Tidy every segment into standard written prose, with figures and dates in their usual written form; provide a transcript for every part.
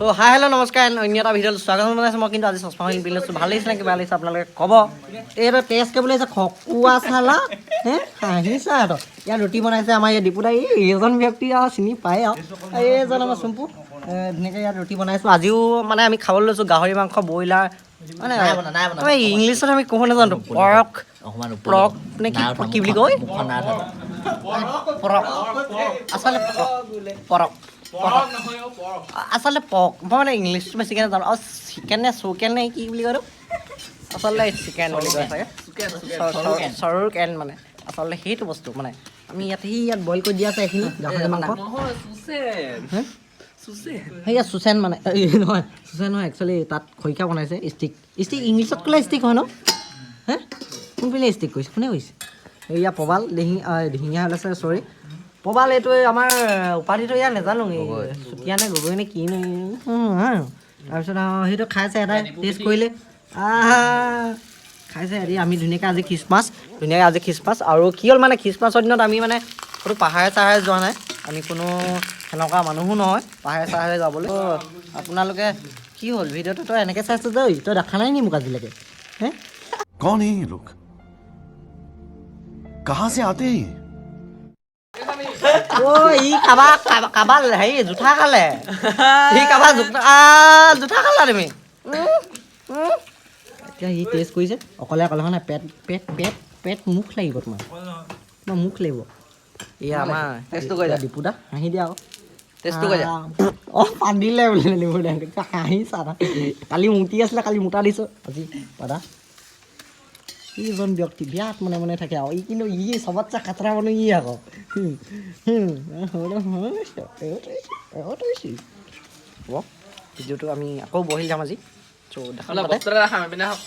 চ' হাই, hello', নমস্কাৰ, অন্য এটা ভিডিঅ'ত স্বাগতম জনাইছোঁ। মই কিন্তু আজি চশমাখন পিন্ধি লৈছোঁ। ভাল লাগিছে নে কিবা লাগিছে আপোনালোকে ক'ব। এইটো টেষ্ট কৰিবলৈ আহিছে খকুৱা চালা হে হাঁহিছা। সিহঁতক ইয়াত ৰুটি বনাইছে আমাৰ ইয়াত দীপুদাই। এই এইজন ব্যক্তি আৰু চিনি পায় আৰু এইজন আমাৰ চুম্পু। ধুনীয়াকৈ ইয়াত ৰুটি বনাইছোঁ। আজিও মানে আমি খাবলৈ লৈছোঁ গাহৰি মাংস, ব্ৰইলাৰ, মানে আমি ইংলিছত আমি ক'ব নাজানো, পৰক পৰক নে কি কি বুলি কয়, পৰক। আচলতে পৰক পৰক, আচলতে পক। মই মানে ইংলিছটো বেছিকৈ নাজানো। আৰু চিকেন নে চৌকেন নে কি বুলি কয় এইটো? আচলতে চিকেন বুলি কয় চাগে, চৰুৰ কেন। মানে আচলতে সেইটো বস্তু মানে আমি ইয়াত সি ইয়াত বইল কৰি দিয়া আছে এইখিনি গাহৰি মাংস। হে? সেয়া চুচেন, মানে এই নহয়, চুচেন নহয়, একচুৱেলি তাত খৰিকা বনাইছে। ষ্টিক, ষ্টিক, ইংলিছত ক'লে ষ্টিক হয় ন? হে, কোনপিনে ষ্টিক কৈছে? কোনে কৈছে? এয়া প্ৰবাল দিহিঙ, দিহিঙীয়া ওলাইছে, চৰি, প্ৰবাল। এইটো আমাৰ উপাধিটো ইয়াৰ নাজানো, এই চুতীয়া নে গগৈ নে কি নে। তাৰপিছত আৰু সেইটো খাইছে, এটাই টেষ্ট কৰিলে, আহা খাইছে। হেৰি আমি ধুনীয়াকৈ আজি খ্ৰীষ্টমাছ, ধুনীয়াকৈ আজি খ্ৰীষ্টমাছ। আৰু কি হ'ল মানে খ্ৰীষ্টমাছৰ দিনত আমি মানে ক'তো পাহাৰে চাহাৰে যোৱা নাই। আমি কোনো সেনেকুৱা মানুহো নহয় পাহাৰে চাহাৰে যাবলৈ। আপোনালোকে কি হ'ল ভিডিঅ'টো তই এনেকৈ চাইছ যে ঐ, তই দেখা নাই নি মোক আজিলৈকে হে? कौन है ये लोग? कहां से आते हैं ये? অ' ই কাৰোবাৰ কাৰোবাৰ হেৰি জোঠা খালে। সি কাৰোবাৰ জোঠা জোঠা খালা তুমি। এতিয়া সি টেষ্ট কৰিছে অকলে অকলে। হয় নাই? পেট পেট পেট পেট মুখ লাগিব তোমাৰ, তোমাৰ মুখ লাগিব। এয়া আমাৰ টেষ্টটো কৰি যা। দীপুদা, হাঁহি দিয়া আকৌ। টেষ্টটো কৰি যা। অঁ, পাদিলে বোলে দীপুদা, হাঁহিছা। কালি মুতি আছিলে, কালি মুতা দিছোঁ, আজি পাদা। এইজন ব্যক্তি বিৰাট মনে মনে থাকে আৰু ই কিন্তু ই চবতছে খাতৰা মানুহ ই আকৌ। হ'ব, ভিডিঅ'টো আমি আকৌ বহিল যাম আজি। চ' দেখাম অলপ তাতে। বস্তু এটা দেখাম, এইপিনে আহক।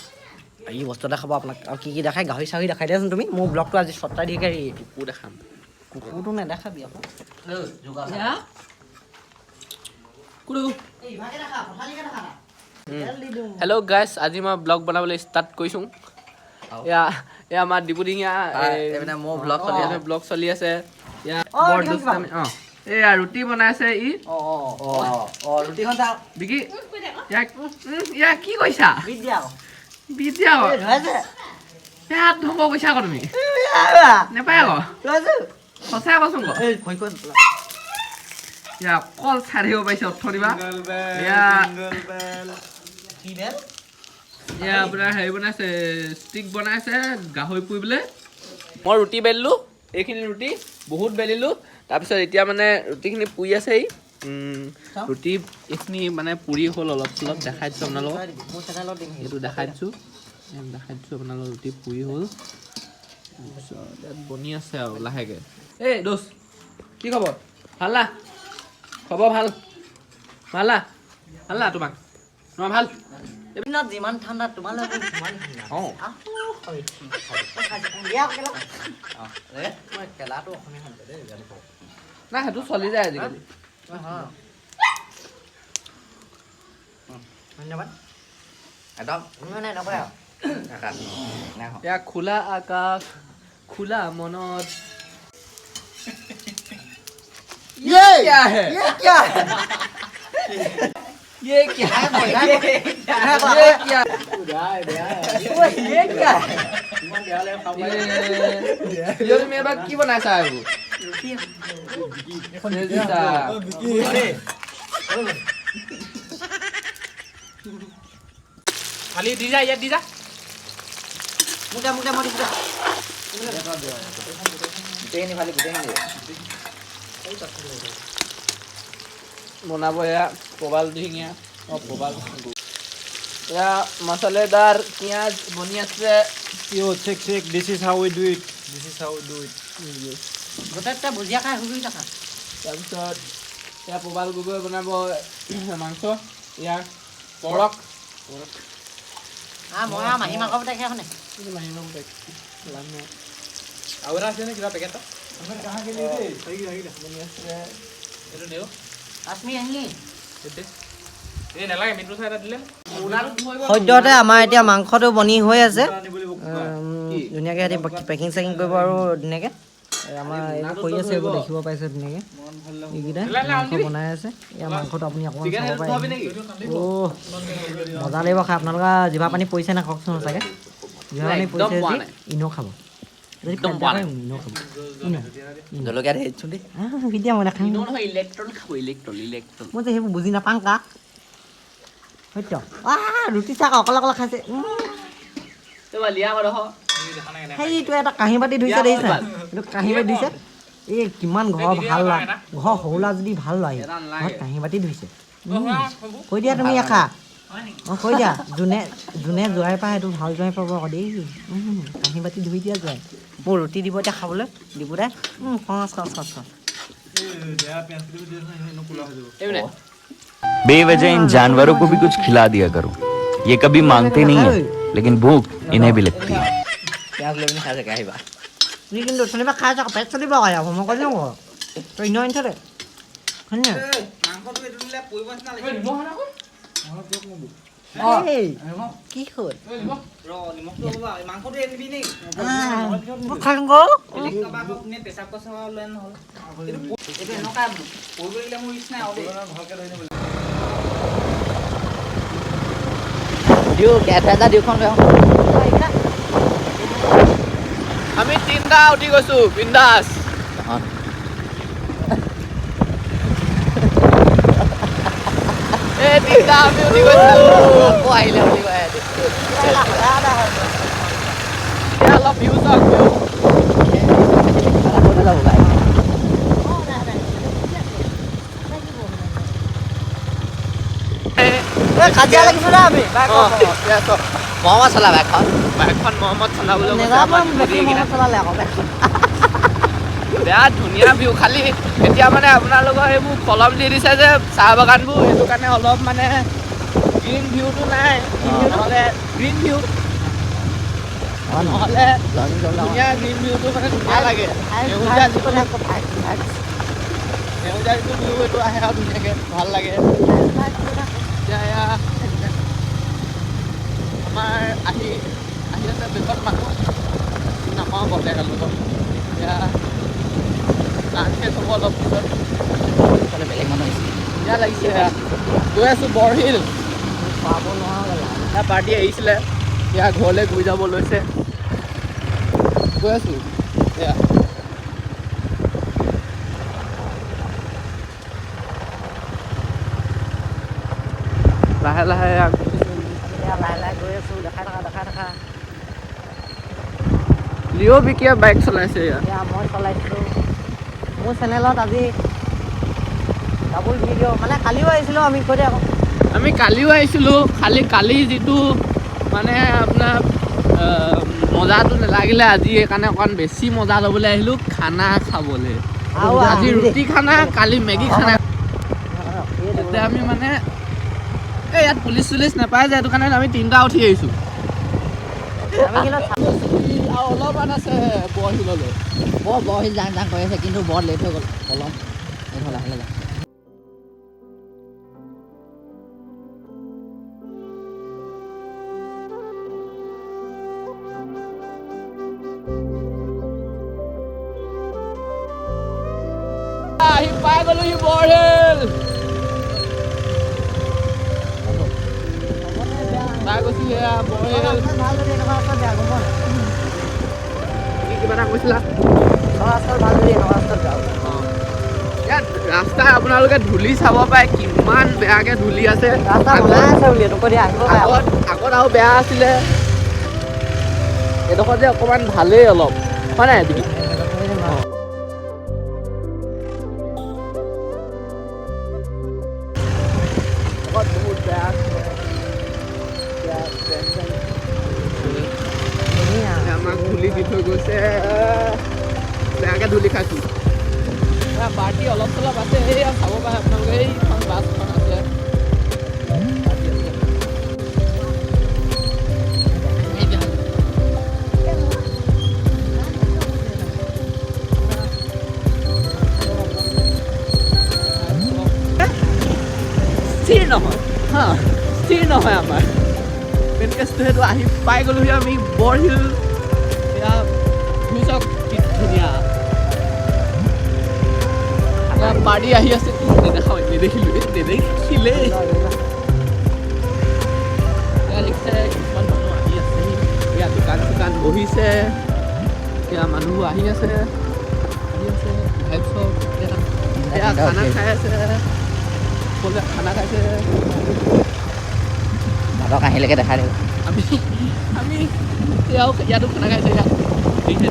এই বস্তু এটা খাব আপোনাক আৰু কি কি দেখায়? গাহৰি চাহৰি দেখাই দিয়াচোন তুমি। মোৰ ব্লগটো আজি ছটা তাৰিখে। কুকুৰ দেখাম। কুকুৰটো নেদেখাবি আকৌ। কুৰু। হেল্ল' গাইছ, আজি মই ব্লগ বনাবলৈ ষ্টাৰ্ট কৰিছোঁ। এয়া এয়া আমাৰ ডিপুডিঙীয়া। এইপিনে মোৰ ব্লগ চলি আছে। ব্লগ চলি আছে এয়া। অ, বৰ ৰুটিখন। দুষ্টামি। অঁ, এয়া ৰুটি বনাইছে ই। অঁ অঁ অঁ অঁ ৰুটিখন চাওক। বিকি, ইয়াক ইয়াক কি কৈছা? বিদ্যা আকৌ। বিদ্যা আকৌ। এই ধুৱাইছে। এই হাত ধ্বংস কৰিছা আকৌ তুমি। নাপায় আকৌ। ধুৱাইছে। সঁচাই কচোন ক। এই ভয় কৰি। এয়া অকল চাই থাকিব পাৰিছে অথনি পৰা। এয়া কি বেল? এয়া আপোনাৰ হেৰি বনাইছে, ষ্টিক বনাইছে গাহৰি পুৰিবলৈ। মই ৰুটি বেলিলোঁ, এইখিনি ৰুটি বহুত বেলিলোঁ। তাৰপিছত এতিয়া মানে ৰুটিখিনি পুৰি আছে ই। ৰুটি এইখিনি মানে পুৰি হ'ল অলপ চলপ, দেখাই দিছোঁ আপোনালোকক। মোৰ চেনেলত দিম। এইটো দেখাই দিছোঁ, এয়া দেখাই দিছোঁ আপোনালোকক, ৰুটি পুৰি হ'ল। তাৰপিছত ইয়াত বনি আছে আৰু লাহেকৈ। এই দোষ, কি খবৰ? ভাল না খবৰ? ভাল, ভাল না? ভাল না তোমাক? তোমাৰ ভাল? দিনত যিমান ঠাণ্ডা, তোমালোকৰ সিমান ঠাণ্ডা। অঁ। দিয়া কেলা। মই কেলাটো অসমীয়া শব্দ দেই, জানিব। নাই, সেইটো চলি যায় আজিকালি। ধন্যবাদ। একদম। মানে নকৰে আৰু। এয়া খোলা আকাশ, খোলা মনত। ये क्या है? ये क्या है? ये क्या है? ये क्या? ये क्या है? ये তুমি এবাৰ কি বনাইছা এইবোৰ? দেখিছা? খালি দি যা, ইয়াত দি যা। মোক দে, মোক দে, মই দিছোঁ দে। গোটেইখিনি ফালি, গোটেইখিনি। বনাব এয়া প্ৰবাল দিহিঙীয়া, অঁ, প্ৰবাল। এয়া মছলেদাৰ পিঁয়াজ বনি আছে। Yo, check, check. This is how we do it. This is how we do it. গোটেই তই ভুজিয়া খাই শুই থাকা। তাৰপিছত এয়া প্ৰবাল গগৈ বনাব মাংস, ইয়াৰ পৰক। মই আৰু মাহী মাকৰ পুতেক সেইখনে। আৰু এটা আছে নে কিবা পেকেট বনি আছে? এইটো দিওঁ। কাশ্মীৰ আহি। এই নালাগে, মিঠু চাই এটা দিলে। সদ্যহতে আমাৰ এতিয়া মাংসটো বনি হৈ আছে। ধুনীয়াকৈ সিহঁতি পেকিং চেকিং কৰিব আৰু ধুনীয়াকৈ। আমাৰ এইবোৰ কৰি আছে, এইবোৰ দেখিব পাইছে ধুনীয়াকৈ। এইকেইটা মাংস বনাই আছে। এয়া মাংসটো আপুনি অকণমান চাব পাৰে। অ' মজা লাগিব খাই। আপোনালোকৰ জিভা পানী পৰিছে নে কওকচোন সঁচাকৈ? জিভা পানী পৰিছে যদি ইনেও খাব, যদি পেট বেয়া কৰে ইনেও খাব। জলকীয়া ধেৰ দেই। এতিয়া মই নাখাওঁ। ইলেক্ট্ৰন খাব, ইলেক্ট্ৰন ইলেক্ট্ৰন। মই যে সেইবোৰ বুজি নাপাওঁ কাক সত্য। ৰুটি চাহ অকলে অকলে খাইছে। সেইটো এটা কাঁহী বাতি ধুইছে, দেখিছে? এইটো কাঁহী বাতি ধুইছে। এই কিমান ঘৰ ভাল ল'ৰা, ঘৰ সৰু ল'ৰা যদি ভাল ল'ৰা, ঘৰত কাঁহী বাতি ধুইছে। কৈ দিয়া তুমি এষা। অঁ কৈ দিয়া, যোনে যোনে জোৱাই পায় সেইটো ভাল জোৱাই পাব আকৌ দেই। কাঁহী বাতি ধুই দিয়া জোৱাই। মোক ৰুটি দিব এতিয়া খাবলৈ, দিব দে। খচ খচ খচ খচ। बेवजह इन जानवरों को भी कुछ खिला दिया करो। ये कभी मांगते नहीं है, लेकिन भूख इन्हें भी लगती है। পিঁয়াজ লৈ পিনি খাই চাগে আহিবা। তুমি কিন্তু অথনিৰ পৰা খাই আছা, পেট চলিব আকৌ। মই কৈছোঁ আকৌ তই ইনেও আনি থ দে। হয়নে? কি হ'ল? মই খাই গ'ল। দিওঁ এটা দিওঁখন লৈ আহোঁ। আমি তিনিটা উঠি গৈছো বিন্দাছ। এই তিনিটা আমি উঠি গৈছো। আহিলে বুলি কয়। অলপ ভিউ চাওক, ভিউ। যাব ভাই। কাজিয়া লাগিছো না আমি। মহম্মদ চলা বাইকখন, বাইকখন মহম্মদ চলাবলৈ বেয়া ধুনীয়া ভিউ। খালি এতিয়া মানে আপোনালোকৰ এইবোৰ কলম দি দিছে যে চাহ বাগানবোৰ, সেইটো কাৰণে অলপ মানে গ্ৰীণ ভিউটো নাই। নহ'লে গ্ৰীণ ভিউ নহ'লে ধুনীয়া গ্ৰীণ ভিউটো মানে ধুনীয়া লাগে। সেউজীয়া যিটো, সেউজীয়া যিটো ভিউ সেইটো আহে আৰু ধুনীয়াকৈ ভাল লাগে। এতিয়া এয়া আমাৰ আহি আহি আছে বেকত মানুহ নাপাওঁ গ'লে লগত। এতিয়া গান শেষ হ'ব অলপ পিছত। বেলেগ মানুহ আহিছে, ধুনীয়া লাগিছে। গৈ আছোঁ বৰশিল। পাৰ্টি আহিছিলে, এতিয়া ঘৰলৈ গৈ যাব লৈছে। গৈ আছোঁ এয়া। লাহে লাহে লাহে লাহে গৈ আছোঁ। দেখাই থাকা, দেখাই থাকা। লিঅ' বিকিয়া বাইক চলাইছে। এয়া মই চলাইছিলোঁ। মোৰ চেনেলত আজি ডাবুল ভিডিঅ'। মানে কালিও আহিছিলোঁ আমি, কৈ দে আকৌ। আমি কালিও আহিছিলোঁ, খালি কালি যিটো মানে আপোনাৰ মজাটো নালাগিলে, আজি সেইকাৰণে অকণ বেছি মজা ল'বলৈ আহিলোঁ খানা খাবলৈ। আজি ৰুটি খানা, কালি মেগী খানা। এতিয়া আমি মানে এই ইয়াত পুলিচ চুলিচ নাপায় যে, সেইটো কাৰণে আমি তিনিটা উঠি আহিছোঁ। আৰু অলপমান আছে বৰশিললৈ। বৰ বৰশিল যাং যাং কৰি আছে, কিন্তু বৰ লেট হৈ গ'ল। পলম লাহে লাহে। আহি পাই গ'লোহি বৰশিল। পাই গৈছো এয়া বৰশিল। কিবা এটা কৈছিলা? ইয়াত ৰাস্তা আপোনালোকে ধূলি চাব পাৰে, কিমান বেয়াকে ধূলি আছে। আগত আৰু বেয়া আছিলে, এইডোখৰ যে অকণমান ভালেই অলপ, হয় নাই? বহুত বেয়া আছিলে। আমাক ধূলি দি থৈ গৈছে, বেয়াকে ধূলি খাইছোঁ। পাৰ্টি অলপ চলপ আছে, এইয়া চাব পাৰে আপোনালোকে। এইখন বাছখন আছে, পাৰ্টি আছে। স্থিৰ নহয়, হা স্থিৰ নহয় আমাৰ মেইন কেছটো সেইটো। আহি পাই গ'লোহি আমি বৰশিল। এয়া ভিউ চাওক কি ধুনীয়া। পাৰ্টি আহি আছে। নেদেখাওঁ, নেদেখিলোঁ, নেদেখিলেই। এয়া দেখিছে, কিছুমান মানুহ আহি আছে। এয়া দোকান চোকান বহিছে। এয়া মানুহবোৰ আহি আছে, আহি আছে। ভাইব চব। এয়া খানা খাই আছে, সকলোৱে খানা খাইছে। ভাতৰ কাঁহীলৈকে দেখাই দিব। আমি এয়াও, ইয়াতো খানা খাইছে। ইয়াত দেখিছে,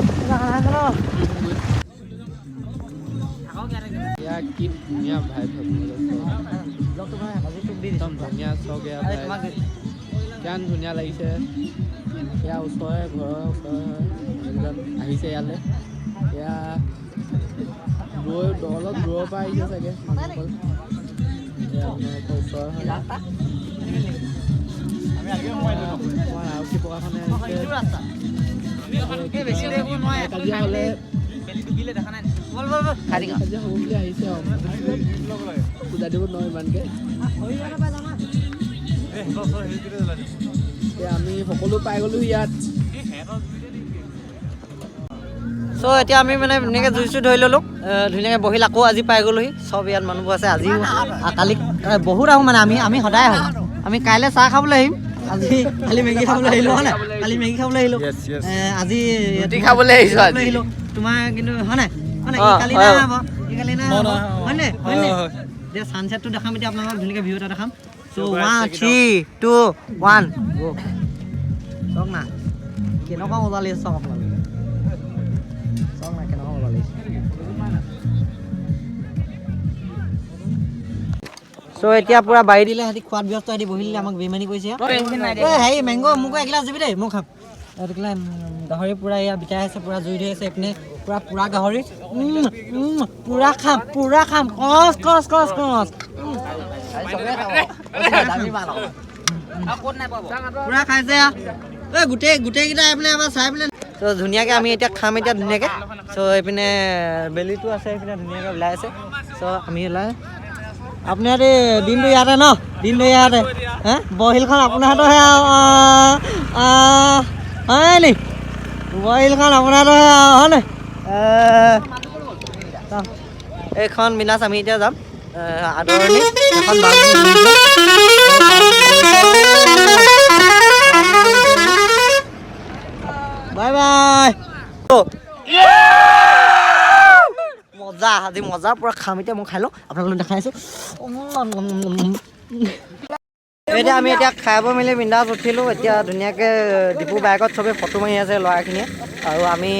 এয়া কি ধুনীয়া ভাইব, একদম ধুনীয়া চক। এয়া কিমান ধুনীয়া লাগিছে। এয়া ওচৰৰে, ঘৰৰ ওচৰৰে এজন আহিছে ইয়ালৈ। এয়া দূৰ, অলপ দূৰৰ পৰা আহিছে চাগে মানুহসকল। এয়া আপোনালোকৰ ওচৰৰ হয়। অকণমান আৰক্ষী প্ৰশাসনে আহিছে। কাজিয়া হ'লে, কাজিয়া হ'ব বুলি আহিছে আৰু বুজাই দিব নোৱাৰোঁ ইমানকে। এতিয়া আমি সকলো পাই গ'লো ইয়াত। চ' এতিয়া আমি মানে ধুনীয়াকৈ জুই চুই ধৰি ল'লোঁ, ধুনীয়াকৈ বহিল। আকৌ আজি পাই গ'লোহি। চব ইয়াত মানুহবোৰ আছে আজিও, কালি বহুত আহোঁ। মানে আমি সদায় আহোঁ। আমি কাইলৈ চাহ খাবলৈ আহিম। আজি কালি মেগী খাবলৈ আহিলোঁ, হয় নাই? কালি মেগী খাবলৈ আহিলোঁ, আজি ৰুটি খাবলৈ আহিছোঁ আজি। আহিলোঁ তোমাৰ কিন্তু, হয় নাই? হয় নাই? কালি নাই হ'ব, কালি নাই, হয় নাই? হয় নাই? এতিয়া ছানছেটটো দেখাম এতিয়া আপোনালোকক, ধুনীয়াকৈ ভিউ এটা দেখাম। চ' 1, 3, 2, 1, গ'। চাওক না কেনেকুৱা মজা লাগিছে। চাওক আপোনালোকে, চাওক না কেনেকুৱা মজা লাগিছে। চ' এতিয়া পূৰা বাৰী দিলে, সিহঁতি খোৱাত ব্যস্ত, সিহঁতি বহি দিলে, আমাক বেইমানি কৰিছে। হেৰি মেংগ' মোকো এগিলাচ দিবি দেই, মই খাম। এইটো গাহৰি পূৰা এয়া বিটাই আছে, পূৰা জুই ধৰি আছে এইপিনে, পূৰা পূৰা গাহৰি। পূৰা খাম, পূৰা খাম, কচ কচ কচ কচ পূৰা খাইছে। এই গোটেইকেইটা এইপিনে এবাৰ চাই পেলাই। চ' ধুনীয়াকৈ আমি এতিয়া খাম এতিয়া ধুনীয়াকৈ। চ' এইপিনে বেলিটো আছে, এইপিনে ধুনীয়াকৈ ওলাই আছে। চ' আমি ওলাই আপোনাৰ দিনটো ইয়াতে ন, দিনটো ইয়াতে। হে বহিলখন আপোনাৰহে, হয় নি? বহিলখন আপোনাৰহে, হয় নাই? এইখন বিনাচ আমি এতিয়া যাম আদৰণি এখন। Bye bye. মজা, আজি মজা, পূৰা খাম এতিয়া। মই খাই লওঁ, আপোনালোক দেখাই আছোঁ। এতিয়া আমি এতিয়া খাই বৈ মেলি বিন্দাছ উঠিলোঁ। এতিয়া ধুনীয়াকৈ ডিপু বাইকত চবেই ফটো মাৰি আছে ল'ৰাখিনিয়ে, আৰু আমি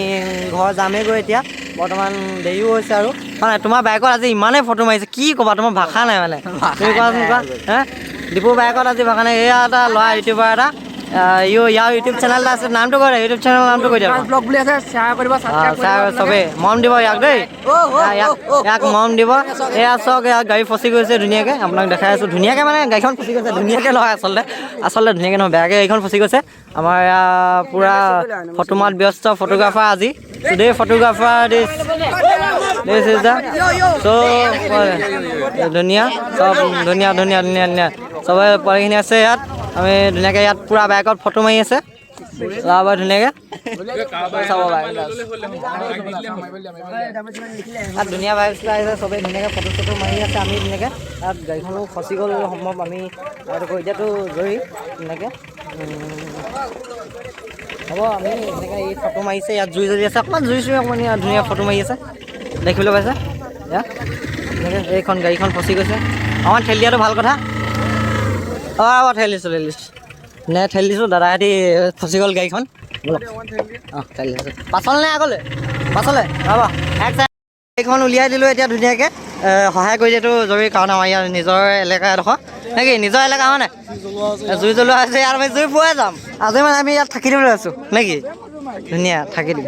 ঘৰ যামেই গৈ। এতিয়া বৰ্তমান দেৰিও হৈছে। আৰু মানে তোমাৰ বাইকত আজি ইমানেই ফটো মাৰিছে, কি ক'বা, তোমাৰ ভাষা নাই। মানে তুমি কোৱাচোন, কোৱা। হে ডিপু বাইকত আজি ভাষা নাই। এয়া এটা ল'ৰা, ইউটিউবাৰ এটা, ইউ ইয়াৰ ইউটিউব চেনেল এটা আছে। নামটো কৈ দিয়া, ইউটিউব চেনেলৰ নামটো কৈ দিয়া। ব্লগ বুলি আছে, শ্বেয়াৰ কৰিব। চবেই মৰম দিব ইয়াক দেই, ইয়াক মৰম দিব। এয়া চাওক, এয়া গাড়ী ফচি গৈছে ধুনীয়াকৈ, আপোনাক দেখাই আছোঁ ধুনীয়াকৈ। মানে গাড়ীখন ফচি গৈছে ধুনীয়াকৈ নহয়, আচলতে ধুনীয়াকৈ নহয়, বেয়াকৈ গাড়ীখন ফচি গৈছে। আমাৰ এয়া পূৰা ফটো মাত ব্যস্ত ফটোগ্ৰাফাৰ আজি, today photographer this is the. So ধুনীয়া, চব ধুনীয়া ধুনীয়া ধুনীয়া ধুনীয়া, চবে পোৱালিখিনি আছে ইয়াত। আমি ধুনীয়াকৈ ইয়াত পূৰা বাইকত ফটো মাৰি আছে ল'ৰাবোৰে ধুনীয়াকৈ চাব। তাত ধুনীয়া ভাইবছ আহিছে, চবেই ধুনীয়াকৈ ফটো চটো মাৰি আছে। আমি ধুনীয়াকৈ তাত গাড়ীখনো ফচি গ'ল সম্ভৱ। আমি এতিয়াতো জৰি ধুনীয়াকৈ হ'ব। আমি ধুনীয়াকৈ এই ফটো মাৰিছে। ইয়াত জুই জ্বলি আছে, অকণমান জুই চুই অকণমান ইয়াত ধুনীয়া ফটো মাৰি আছে, দেখিবলৈ পাইছে। ইয়াত ধুনীয়াকৈ এইখন গাড়ীখন ফচি গৈছে। অকণমান ঠেলি দিয়াটো ভাল কথা। অঁ, ঠেলিছোঁ, ঠেলিছোঁ নে ঠেলি দিছোঁ দাদা, সিহঁতি ফচি গ'ল গাড়ীখন। ব'লক। অঁ, ঠেলি দিছোঁ। পাছলৈ নে আগলৈ? পাছলৈ হ'ব। এক গাড়ীখন উলিয়াই দিলোঁ এতিয়া ধুনীয়াকৈ। সহায় কৰি দিয়াটো জৰুৰী, কাৰণ আমাৰ ইয়াত নিজৰ এলেকা এডোখৰ নেকি, নিজৰ এলেকা হয় নাই? জুই জ্বলোৱা হৈছে ইয়াত, আমি জুই পোৱাই যাম আজি। মানে আমি ইয়াত থাকি দিবলৈ আছোঁ নেকি? ধুনীয়া থাকি দিম।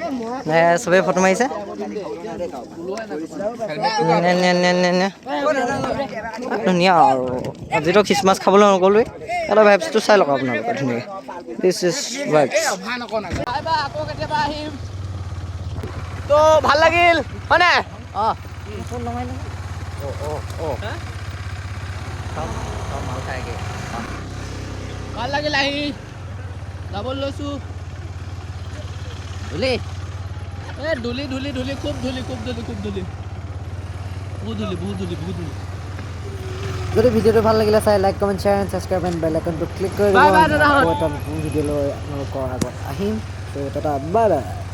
চবেই ফটো মাৰিছে। ধুনীয়া। আৰু আজিতো খ্ৰীষ্টমাছ খাবলৈ নগ'লোৱেই। এটা ভাইবছটো চাই লওক আপোনালোকে ধুনীয়াকৈ। This is vibes. তো ভাল লাগিল, হয় নাই? অঁ। ভাল লাগিল আহি, যাব লৈছোঁ। ধূলি। এই ধূলি, ধূলি, ধূলি, খুব ধূলি, খুব ধূলি, খুব ধূলি। বহুত ধূলি, বহুত ধূলি, বহুত ধূলি। যদি ভিডিঅ'টো ভাল লাগিলে চাই, like, comment, share and subscribe and bell আইকনটো ক্লিক কৰি দিব। Bye bye, দাদাহঁত। আকৌ এটা নতুন ভিডিঅ' লৈ আপোনালোকৰ আগত আহিম। ত' tata, bye bye.